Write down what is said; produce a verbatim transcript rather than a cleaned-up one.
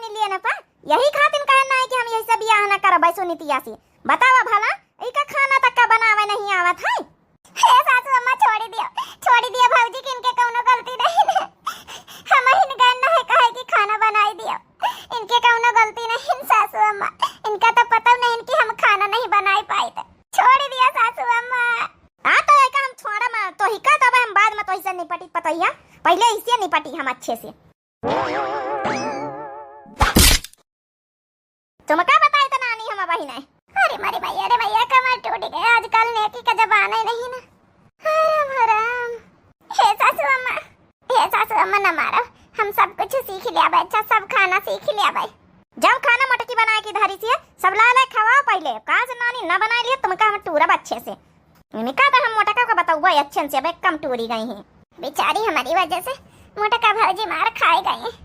लिए न पा, यही खातिर कहन ना है कि हम यही से बियाह ना करबै सुनीतिया से। बतावा भला, इका खाना तक का बनावे नहीं आवत है। हे सासू अम्मा, छोड़ी दियो, छोड़ी दियो भौजी, कि इनके कौनो गलती नहीं न। हम ही न गन ना है कहे कि खाना बनाई दियो। इनके कौनो गलती नहीं न सासू अम्मा, इनका तो पता नहीं कि हम खाना नहीं बनाई पाई तो। छोड़ी दियो सासू अम्मा। हाँ तो एका हम छोड़ा मा, तो हिका तब हम बाद में तो इसे निपटी पतैया, पहले इसे निपटी हम अच्छे से। तुमका बताई त नानी हम बहिन है। अरे मरे मैया, अरे मैया, कमर टूट गए, आजकल नेकी का जमाना ही नहीं ना। अरे राम। हे सासू अम्मा, हे सासू अम्मा, न मारो, हम सब कुछ सीख लिया बे, अच्छा सब खाना सीख लिया बे। जाओ खाना मोटकी बनाए की धरी से, सब ला ले खवाओ पहले। कहाँ से नानी ना बनाए लिए, तुमका हम टूरब अच्छे से। इनका तो हम मोटका को बतौबो अच्छे से, अब कम टूरी गई हैं। बेचारी हमारी वजह से मोटका भौजी मार खाए गई हैं।